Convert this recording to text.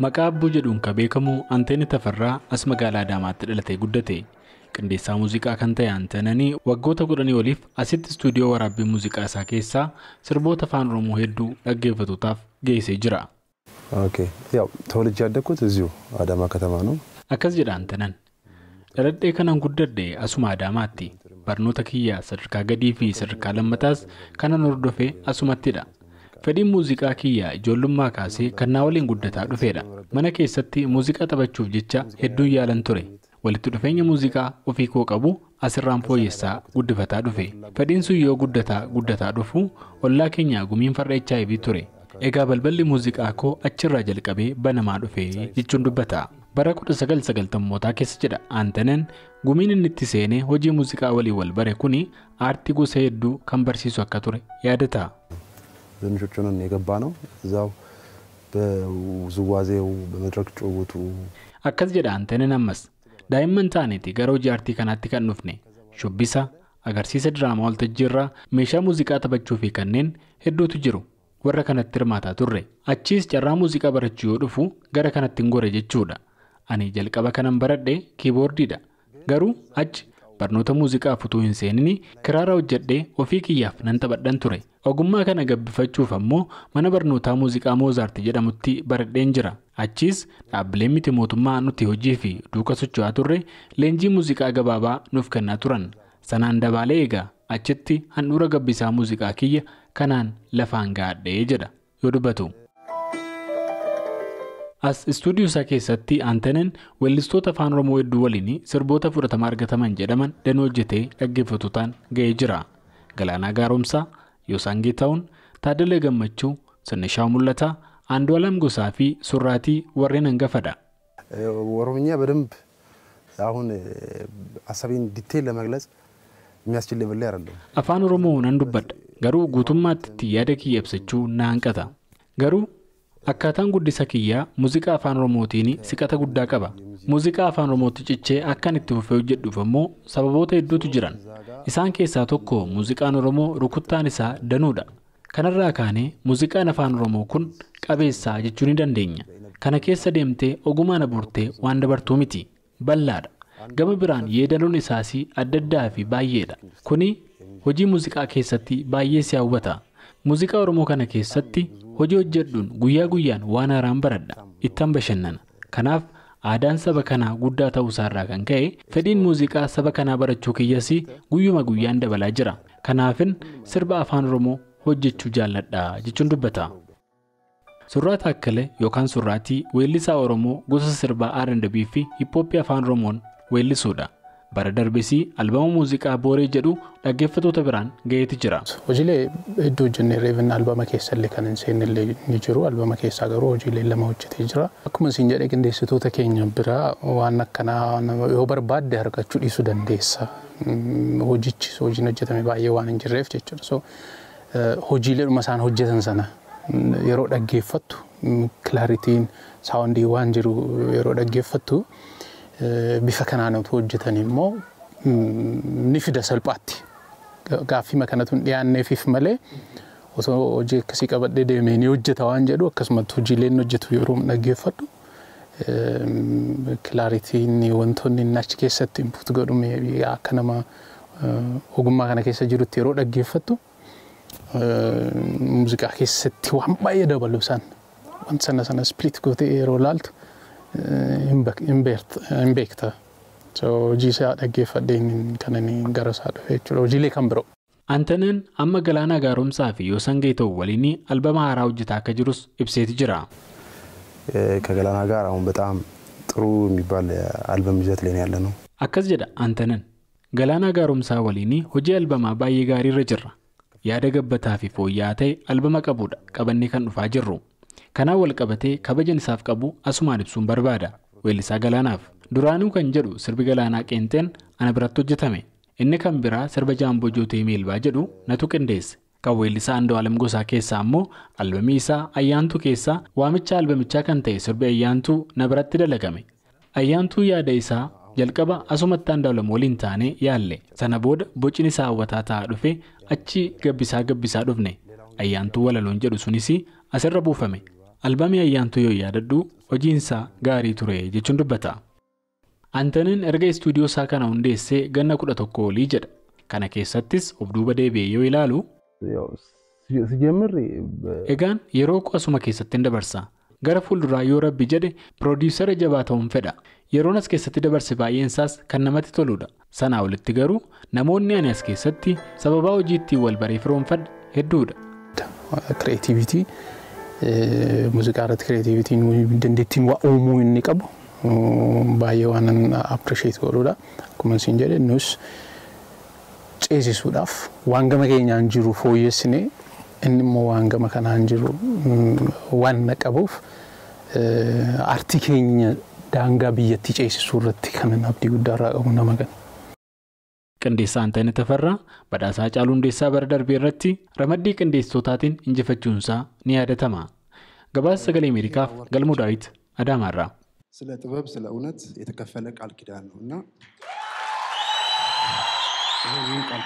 Maqaa Abbuu jedhuun kan beekamu Anteneh Tafarraa as magaalaa Adaamaatti dhalatee guddate. Qindeessaa muuziqaa kan ta'e Anteneh'n waggoota 10 oliif asitti istuudiyoo waraabbii muuziqaa isaa keessaa sirboota afaan Oromoo hedduu dhaggeeffattootaaf geessee jira. Okay, ያው ተወልጄ ያደግኩት እዚሁ አዳማ ከተማ ነው። Akkas jedha Anteneh'n. Dhaladhee kanan guddadhe asuma Adaamaatti. Barnoota kiyyaa sadarkaa gadii fi sadarkaa lammataas kanan hordofe asumattidha. Fedhiin muuziqaa kiyyaa ijoollummaa kaasee kan naa waliin guddataa dhufedha. Mana keessatti muuziqaa taphachuuf jecha hedduun yaalan ture. Walitti dhufeenya muuziqaa ofii koo qabu asirraan fooyyessaa guddifataa dhufe. Fedhiin sun yoo guddataa guddataa dhufu ollaa keenya gumiin farra HIV ture. Egaa balballi muuziqaa koo achirraa jalqabee banamaa dhufe jechuun dubbata. Bara 1990 keessa jedha Anteneh'n gumiin inni itti seenee hojii muuziqaa waliin wal bare kuni aartii gosa hedduu kan barsiisu akka ture yaadata. ትንሾች ሆነን የገባ ነው እዛው በውዝዋዜው በመድረክ ጭውውቱ Akkas jedha Anteneh'n ammas daa'imman taaneeti gara hojii aartii kanaatti kan dhufne shubbisa agarsiisa diraamaa waltajjiirraa meeshaa muuziqaa taphachuu fi kanneen hedduutu jiru. Warra kanatti hirmaataa turre achiis carraa muuziqaa barachuu yoo dhufu gara kanatti hin gore jechuudha. Ani jalqaba kanan baradhe kiiboordiidha. Garuu achi barnoota muuziqaaf utuu hin seenini kiraara hojjedhee ofii kiyyaaf nan taphadhan ture. Ogummaa kana gabbifachuuf ammoo mana barnootaa muuziqaa Moozaart jedhamutti baradheen jira. Achiis dhaabbileen miti mootummaa nuti hojii fi duuka socho'aa turre leenjii muuziqaa gabaabaa nuuf kennaa turan. Sanaan dabaalee egaa achitti handhuura gabbisaa muuziqaa kiyya kanaan lafaan gaadhee jedha yoo dubbatu. As istuudiyoo isaa keessatti Anteneh'n weellistoota afaan Oromoo hedduu waliin sirboota fudhatama argataman jedhaman danuu hojjetee dhaggeeffattootaan ga'ee jira. Galaanaa Gaaromsaa, Yoosaan Geetahuun, Taaddalee Gammachuu, Sinnishaa Mul'ataa, Andu'aalam Gosaa fi Surraatii warreen hangafadha. ኦሮምኛ በደንብ አሁን ሀሳቤን ዲቴል ለመግለጽ የሚያስችል ሌቭል ላይ አይደለም። Afaan Oromoo nan dubbadha. Garuu guutummaatti itti yaada kiyya ibsachuu na hanqata. Garuu akkaataan guddisa kiyyaa muuziqaa afaan Oromootiin siqata guddaa qaba. Muuziqaa afaan Oromootti cichee akkan itti fufee hojjedhuuf ammoo sababoota hedduutu jiran. Isaan keessaa tokko muuziqaan Oromoo rukuttaan isaa danuudha. Kanarraa kaanee muuziqaan afaan Oromoo kun qabeessaa jechuu ni dandeenya. Kana keessa deemtee ogumaan abuurtee waan dabartuu miti. Bal'aadha. Gama biraan yeedaloon isaas adda addaa fi baay'eedha. Kuni hojii muuziqaa keessatti baay'ee si hawwata. Muuziqaa Oromoo kana keessatti hojii hojjedhuun guyyaa guyyaan waan haaraan baradha. Ittan bashannana. Kanaaf aadaan saba kanaa guddaa ta'uu isaarraa kan ka'e fedhiin muuziqaa saba kanaa barachuu kiyyas guyyuma guyyaan dabalaa jira. Kanaafin sirba afaan Oromoo hojjechuu jaalladha jechuun dubbata. Surraa Taakkalee yookaan Surraatii weellisaa Oromoo gosa sirbaa R&B fi hip-hop afaan Oromoon weellisuudha. Bara darbesii albama muuziqaa Booree jedhu dhaggeeffattoota biraan ga'eeti jira. Hojiilee hedduu hojjennee reefin albama keessallee kan hin seennellee ni jiru. Albama keessaa garuu hojiilee lama hojjetee jira. Akkuma isin jedhe qindeessitoota keenya biraa waan akkanaa yoo barbaadde argachuu dhiisuu dandeessa. Hojichi hojiin hojjetame baay'ee waan hin jirreef jechuudha. So hojiileedhuma isaan hojjetan sana yeroo dhaggeeffattu kilaaritiin saawundii waan jiru yeroo dhaggeeffattu bifa kanaan otoo hojjetan immoo ni fida salphaatti. Gaaffii kanatu hin dhiyaanneefif malee osoo hojii akkasii qabadhee deemee ni hojjeta waan jedhu akkasumatti hojiileen hojjetu yeroo dhaggeeffadhu kilaaritiin wantoonni inni achi keessatti input godhu akka nama ogummaa kana keessa jirutti yeroo dhaggeeffattu muuziqaa keessatti waan baay'ee dabalu isaan wanta sana sana split gootee yeroo laaltu hin beekta. So hojii isaa dhaggeeffadheen kan inni gara isaa dhufe jechuudha. Hojiilee kan biroo. Anteneh'n amma Galaanaa Gaaromsaa fi Yoosaan Geetahuun waliin albama haaraa hojjetaa akka jirus ibseeti jira. ከገላና ጋር አሁን በጣም ጥሩ የሚባል አልበም ይዘት ላይ ነው ያለነው። Akkas jedha Anteneh'n. Galaanaa Gaaromsaa waliin hojii albamaa baay'ee gaarii irra jirra. Yaada gabbataa fi fooyya'aa ta'e albama qabudha qabannee kan dhufaa jirru. Kanaan wal qabatee kabajan isaaf qabu asumaan ibsuun barbaada. Weellisaa Galaanaaf duraanuu kan jedhu sirbi Galaanaa Qeenxeen ana biratti hojjetame. Inni kan biraa sirba Jaamboo Jootee Meelbaa jedhu natu qindeesse. Kan weellisaa Andu'aalam Gosaa keessaa ammoo albamii isaa Ayyaantuu keessaa waamicha albamichaa kan ta'e sirbi Ayyaantuu na biratti dalagame. Ayyaantuu yaada isaa jalqaba asumatti Andu'aalam waliin taanee yaalle. Sana booda bocni isaa hawwataa ta'aa dhufe achi gabbisaa gabbisaa dhufne. Ayyaantuu walaloon jedhu sunis asirra buufame. Albamii Ayyaantuu yoo yaadadhu hojiinsaa gaarii ture jechuun dubbata. Antaneen erga istuudiyoo isaa kana hundeessee ganna 11 olii jedha. Kana keessattis of duuba deebi'ee yoo ilaalu ሲጀምር egaan yeroo asuma keessatti hin dabarsa. Gara fuulduraa yoo rabbi jedhe piroodiisara jabaa ta'uun fedha. Yeroon as keessatti dabarse baay'een isaas kan namatti toludha. Sanaa olitti garuu namoonni ani as keessatti sababa hojii ittiin wal baree firoomfadhe hedduudha. Creativity muuziqaa irratti creativityn dandeettiin waa uumuu inni qabu baay'ee waan appreciate godhudha. Akkuma isin jedhe nus ceesisuudhaaf waan gama keenyaan jiru fooyyessine inni immoo waan gama kanaan jiru waan na qabuuf aartii keenya daangaa biyyattii ceesisuu irratti kan abdii guddaa irraa qabu nama kana. Qindeessaa Antanee Tafarraa badhaasaa Haacaaluu Hundeessaa bara darbee irratti ramaddii qindeessitootaatiin injifachuunsaa ni yaadatama. Gabaasa Sagalee Ameerikaaf Galmuu Daawit Adaamaarraa. ስለ ጥበብ ስለ እውነት የተከፈለ ቃል ኪዳን ነው እና ይሄንን ቃል